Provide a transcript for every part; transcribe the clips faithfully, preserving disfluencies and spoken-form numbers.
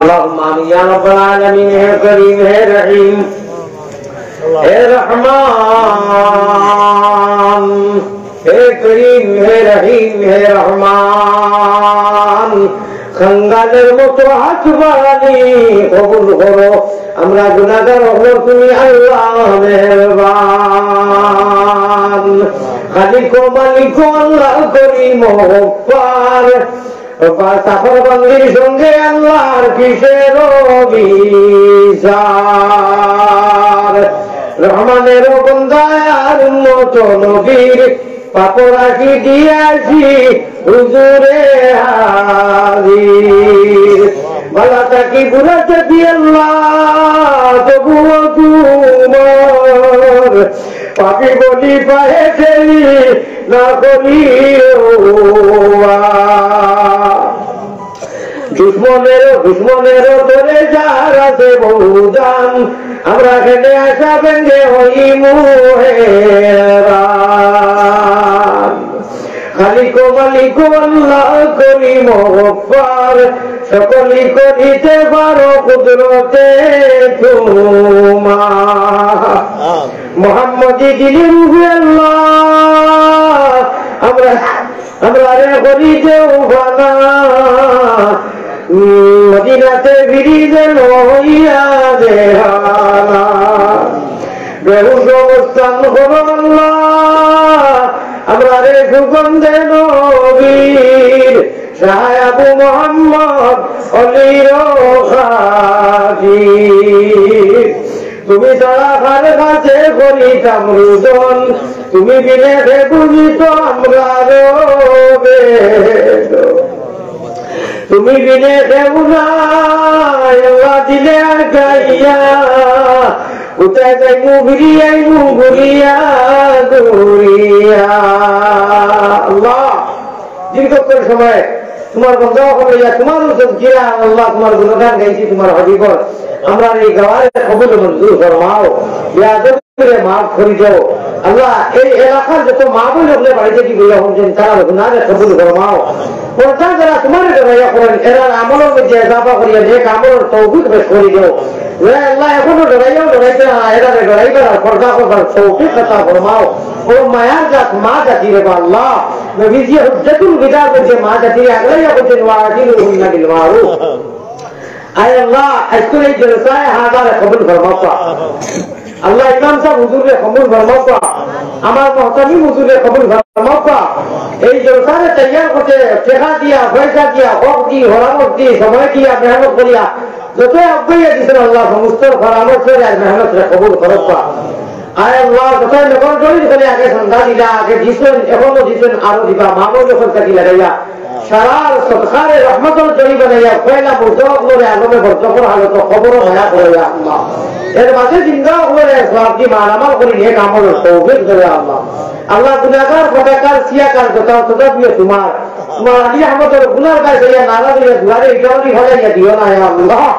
اللهم آمين يا رب العالمين، হে করিম, হে রহিম, হে রহমান, হে করিম, হে রহিম, হে রহমান, কাঙ্গালের মতো হাত বাড়ানি কবুল করো। আমরা গুনাহগার অকলর তুমি আল্লাহ মেহেরবান। খালিক ও মালিক ও আল্লাহ করিম ও গফফার। রব্বা, চাকর বান্দির সঙ্গে আল্লাহর কিসের বিচার? রহমানের বন্দা আর উম্মত নবীর পাপ রাশি দিয়াছি হুজুরে হাজির। ভালা থাকি বুরা থাকি আল্লাহ, তবুও তোমার পাপী বলি পায়ে ঠেলি না করিও। দুশমনেরও, দুশমনেরও ধরে যার আছে বহু দান, আমরা খেলে আশা ভেঙে হই মুহেরান। খালিক ও মালিক ও আল্লাহ করিম ও গফফার, সকলই করিতে পারো কুদরতে তোমার। মোহাম্মদী দিলে রূহে আল্লাহ, আমরা, আমরা রে করি দেও ফানা, উম, মদিনাতে ফিরি যেন হইয়া দেহানা। বেহুশ অবস্থান করো আল্লাহ, আমরা রে সুগন্ধে নবীর, শাহ আবু মোহাম্মদ অলির খাতির। তুমি ছাড়া কার কাছে করিতাম রুদন, তুমি বিনে কে বুঝিত আমরার বেদন। তুমি বিনে কেউ নাই, আল্লাহ দিলে আগাইয়া, কোথায় যাইমু ফিরিয়া আইমু ঘুরিয়া ঘুরিয়া। আল্লাহ, দীর্ঘক্ষণ সময় তোমার বন্দা অকল লইয়া তোমার তজকিরা, আল্লাহ, তোমার গুণগান গাইছি তোমার হাবিবর। আমরার এই গাওয়ারে কবুল মঞ্জুর ফরমাও। বেয়াদবিরে মাফ করি দেও। আল্লাহ, এই এলাকার যত মা বোন অকলে বাড়িতে কি বইয়া হুনছইন, তারার গুনারে কবুল ফরমাও। পর্দা যারা তোমারে ডরাইয়া করইন, এরার আমলর মধ্যে ইজাফা করিয়া নেক আমলর তৌফিক বেশ করি দেও। এ আল্লাহ, এখনো ডরাইয়াও ডরাইতে না, এরারে ডরাইবার আর পর্দা করবার তৌফিক আতা ফরমাও। ও মায়ার জাত, মা জাতি রে বা আল্লাহ, নবীজি হুজ্জাতুল বিদার মধ্যে মা জাতিরে আগলাইয়া কইছইন, "ওয়াজিলুহুন্না বিল মারুফ।" আয় আল্লাহ, আজকের এই জলসায় হাজারে কবুল ফরমাও। আল্লাহ, ইমাম সাহেব হুজুরে কবুল ফরমাও। আমার মুহতামিম হুজুরে কবুল ফরমাও। এই জলসারে তৈয়ার করতে টেকা দিয়া, পয়সা দিয়া, হক দি, হরামত দি, সময় দিয়া, মেহনত করিয়া যত আগুয়াইয়া দিছইন আল্লাহ, সমস্ত পরামর্শ আর মেহনতরে কবুল করউক্কা। আয় আল্লাহ, যত নকল জড়িত করে আগে সন্ধ্যা দিলা, আগে দিছইন, এখনো দিছইন, আরো দিবা, মা বোন যখন থাকি লাগাইয়া, সারার সদকারে রহমতর জড়ি বানাইয়া, পয়লা মুর্দা অকলরে আলমে বরজখর হালত কবরো মায়া করো, ইয়া আল্লাহ। এর মাঝে জিন্দা অকলরে সওয়াব দি মালামাল করি নেক আমলর তৌফিক দেও, ইয়া আল্লাহ। আল্লাহ, গুনাহগার, খতাকার, সিয়াকার, যত সদা দিও তোমার। তোমার আলী আহমদর গুনার গায়ে যাইয়া নারাজ হইয়া দুয়ারে ইটাওয়ালি ফালাইয়া দিও না, ইয়া আল্লাহ।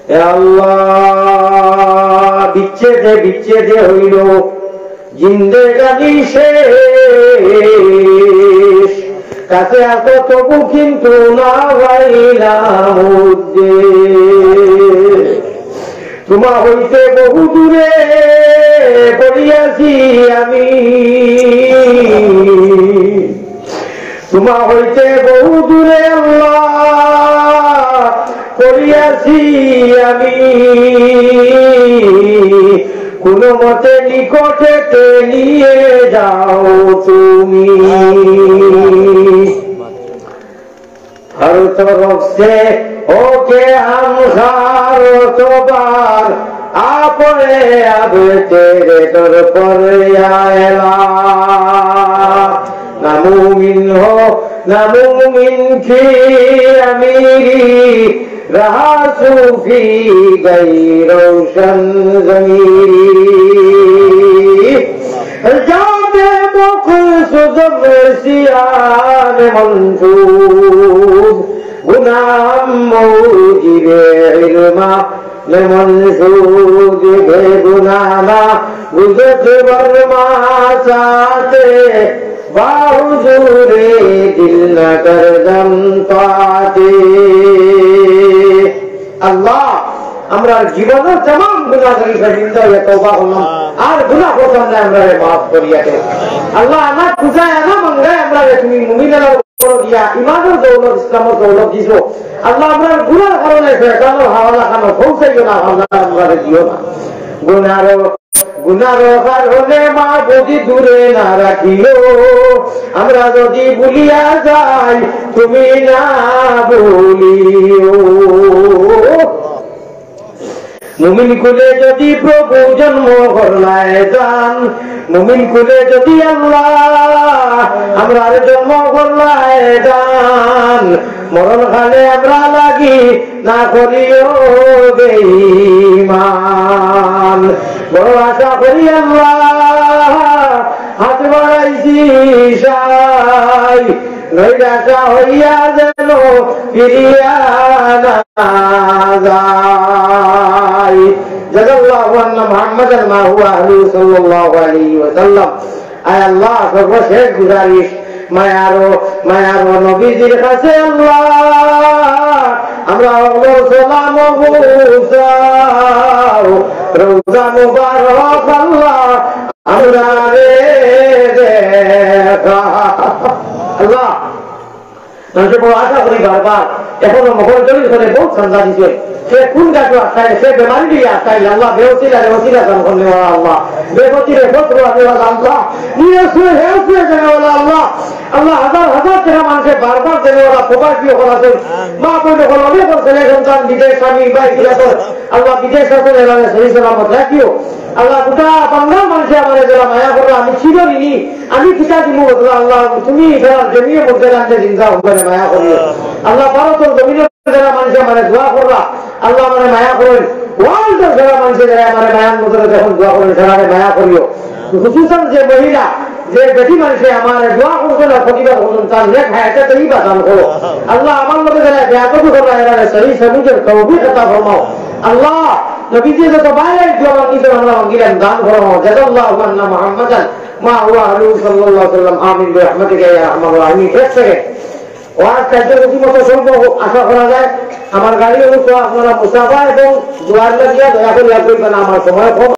এ আল্লাহ, বিচ্ছেদে বিচ্ছেদে হইল জিন্দেগানি শেষ। কাছে আসো তবু কিন্তু না পাইলাম উদ্দেশ। তোমা হইতে বহু দূরে পড়িয়াছি আমি, তোমা হইতে বহু দূরে আল্লাহ পড়িয়াছি আমি, কোনো মতে নিকটেতে নিয়ে যাও তুমি। ہر طرف سے ہو کے ہم خار و غبار، آپ اب تیرے در پر یا الہ۔ ناممکن ہو، ناممکن کی امیری، رہا صوفی گئی روشن ضمیری۔ جان بخش ضمیر سیان منشود، گناہم موجب علم منشود۔ بے گناہ نہ گزشت بر ما ساعتے، با حضور دل نہ کردم طاعتے۔ আমরার জীবনর তামাম গুনাহ থাকি শর্মিন্দা অইয়া তওবা করলাম, আর গুনাহ করতাম না, আমরারে মাফ করিয়া দেও। আল্লাহ, আনা খুজায়, আনা মাঙ্গায় আমরারে তুমি মুমিন অকলর উপর দিয়া ইমানর দৌলত, ইসলামর দৌলত দিছো। আল্লাহ, আমরার গুনার কারণে শয়তানর হাওলা খানো পৌঁছাইও না, আল্লাহ, আমরারে দিও না। গুনার গুনার কারণে মাবুদ দূরে না রাখিও, আমরা যদি ভুলিয়া যাই তুমি না ভুলিও। মুমিন কুলে যদি প্রভু জন্ম করলায় যান, মুমিন কুলে যদি আল্লাহ আমরারে জন্ম করলায় যান, মরণ কালে আমরার লাগি না করিও বেঈমান। বড় আশা করি আল্লাহ, হাত বাড়াইছি সাই, নৈরাশা হইয়া যেন ফিরিয়া না যাই। জাযাল্লাহু আন্না মুহাম্মাদান মা হুয়া আহলুহু সাল্লাল্লাহু আলাইহি ওয়াসাল্লাম। আয় আল্লাহ, সর্বশেষ গুজারিশ, মায়ারো, মায়ারো নবীজির কাছে আল্লাহ, আমরা হকলর সালাম পৌঁছাও, রওজা মুবারক আল্লাহ, আমরারে দেখা। আল্লাহ, মানুষে বড় আশা করি বারবার, এখনো মকরতলির ঘরে বহুত চান্দা দিছে। সে কোন গাছো আটকাইল, সে বেমারি লইয়া আটকাইল, আল্লাহ, বেউসিলা, বেউসিলা দান করলে ওরা আল্লাহ, বেপতিরে পথ রোয়ালে ওরা আল্লাহ, নিরস্ত্রে হেরস্ত্রে দেনে ওরা আল্লাহ, আল্লাহ, হাজার হাজার টেকা মানুষে বারবার দেনে ওরা প্রবাসী হকল আছে, মা বোন হকল, অনেক ছেলে সন্তান বিদেশ, স্বামী, ভাই, গিলা তো আল্লাহ, বিদেশ আছে, এরা সহি সালামত রাখিও। আল্লাহ, গোটা বাংলার মানুষে আমারে যারা মায়া কররা, আমি চির ঋণী, আমি কিতা দিমু বদলা, আল্লাহ, তুমি যারা জমিয়ে মুর্দে রাখতে জিন্দা হকলরে মায়া করিও। আল্লাহ, ভারতর জমিনে যারা মানুষে আমারে দোয়া কররা, আল্লাহ, আমারে মায়া করইন। ওয়ার্ল্ডর যারা মানুষে যারা আমারে মায়ার নজরে যখন দোয়া করইন, তারারে মায়া করিও। খুসুসান যে মহিলা, যে বেটি মানুষে আমারে দোয়া করছইন আর প্রতিবাদ করছইন, তার নেক হায়াতে তৈবা দান করো। আল্লাহ, আমার লগে যারা বেয়াদবি কররা, এরারে সহি সমুজের তৌফিক আতা ফরমাও। আল্লাহ, নবীজি যত বাইরে দোয়া মাগিছইন, আমরা মাগিলাম দান ফরমাও। জাযাল্লাহু আন্না মুহাম্মাদান মা হুয়া আহলুহু সাল্লাল্লাহু আলাইহি ওয়াসাল্লাম। আমিন বিরাহমাতিকা ইয়া আরহামার রাহিমিন। এক সেকেন্ড। ওয়াজ কার্যসূচি মতো চলবো, আশা করা যায়। আমার গাড়ি অইলো তো আপনারা মুসাফা এবং দোয়ার লাগিয়া দয়া করিয়া কইবেন, আমার সময় কম।